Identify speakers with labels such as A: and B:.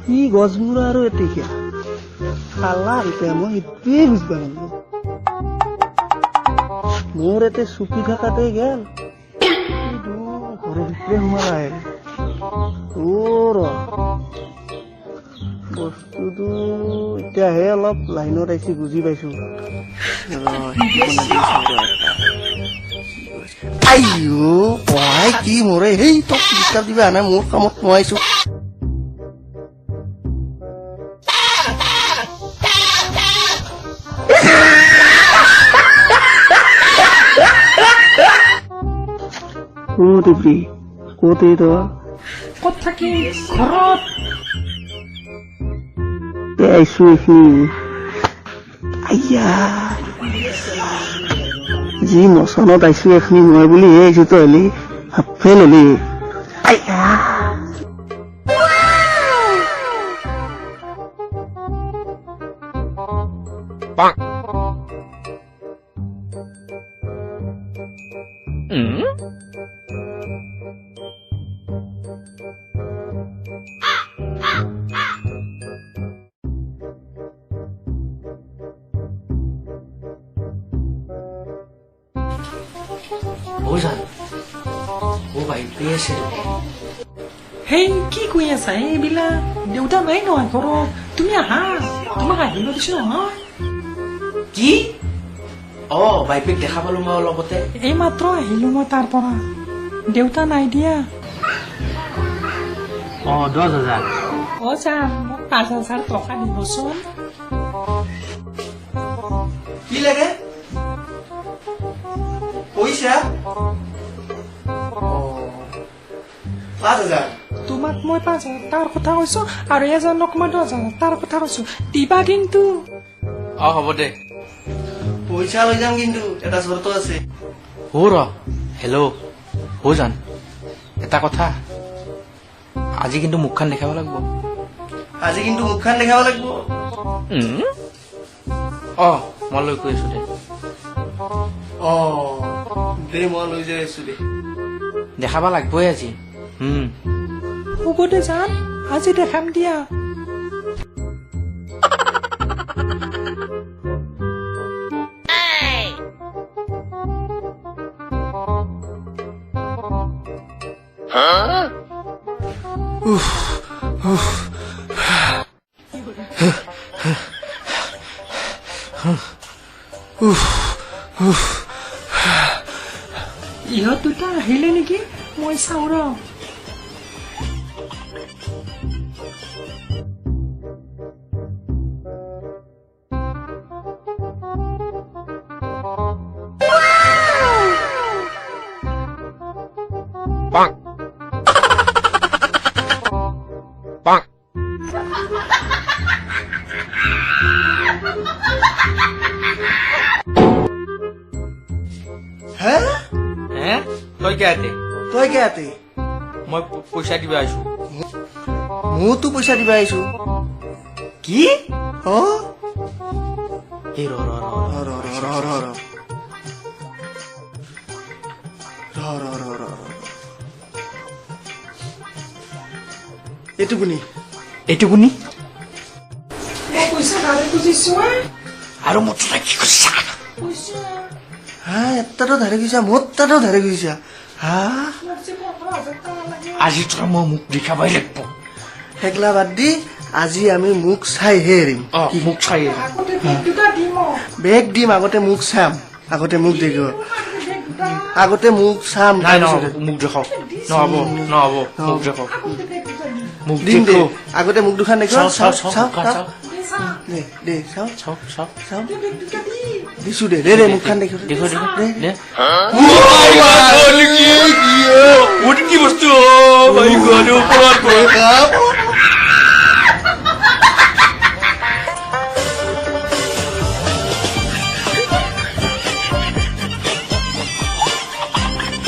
A: কি গছবোৰ আৰু এতিয়া খালা এতিয়া মই সেইটোৱে বুজিব লাগিব। মোৰ এতে চুপি থকাতে গেল, ঘৰৰ ভিতৰে সোমাল। বস্তুটো এতিয়াহে অলপ লাইনত আহিছে, বুজি পাইছো। আইঅ পঢ়াই কি মোৰে সেই তোক ডিষ্টাৰ্ব দিবা নাই, মোৰ কামত সোমাইছো। ক'ত ক'ত তই?
B: ক'ত থাকি? ঘৰত
A: আহিছো এইখিনি। আইয়া যি মচনত আহিছো এইখিনি মই বুলি আহিছো, তই হলি হাফেল হলি। আইয়া
B: হেই কি কৈ আছা এইবিলাক? দেউতা নাই নহয় ঘৰত, তুমি আহা, তোমাক আহিব দিছো নহয়।
C: কি? অ বাইপেক দেখা পালো মই অলপতে।
B: এই মাত্ৰ আহিলো মই তাৰ পৰা, দেউতা নাই দিয়া।
C: অ 10,000।
B: অ ছাৰ, মোক 5,000 টকা দিবচোন।
A: কি লাগে পইচা? 5,000।
B: তোমাক মই 5,000 তাৰ কথা কৈছো আৰু এজনক মই 10,000 তাৰ কথা কৈছো, দিবা কিন্তু।
C: অ হ'ব দে,
A: পইচা লৈ যাম কিন্তু এটা চৰ্ত আছে।
C: হো ৰ, হেল্ল' হো জান, এটা কথা, আজি কিন্তু মুখখন দেখাব লাগিব।
A: আজি কিন্তু মুখখন দেখাব লাগিব।
C: অ মই লৈ গৈ আছো দে।
A: অ দে মই লৈ যাই আছো দে,
C: দেখাব লাগিবই আজি।
B: হ'ব দে জান, আজি দেখাম দিয়া। ইহঁত দুটা আহিলে নেকি, মই চাওঁ ৰ।
A: তই কেয়াতে?
C: মই পইচা দিবা আহিছো।
A: মোৰতো পইচা দিবা আহিছো।
C: কি?
A: অ
C: এই ৰ ৰ ৰ
A: ৰ ৰ ৰ ৰ ৰ ৰ ৰ ৰ এইটো কোনি?
C: এইটো কোনি?
B: মই পইচা ধাৰে খুজিছো
C: আৰু মোৰ তই কি কৰিছা?
B: পইচা
A: হা এটাতো ধাৰে খুজিছা, মোৰ তাতো ধাৰে খুজিছা। হা
C: আজি তই মই মোক দেখাবই লাগিব।
A: সেইগিলা বাদ দি আজি আমি মুখ চাইহে এৰিম।
C: মুখ চাই
A: বেগ দিম, আগতে মুখ চাম, আগতে মুখ দেখিব, আগতে মুখ চাম।
C: নাই নহ'ব, মুখ দেখাওক। নহ'ব নহ'ব, মুখ দেখাওক। মুখ
A: দিম দে, আগতে মুখ দুখন দেখুৱা। চাওঁ চাওঁ চাওঁ দে দে চাওঁ
C: চাওঁ চাওঁ
A: চাওঁ দিছো দে দে দে মুখখন দেখো
C: দেখো দেখো দে। কি বস্তু?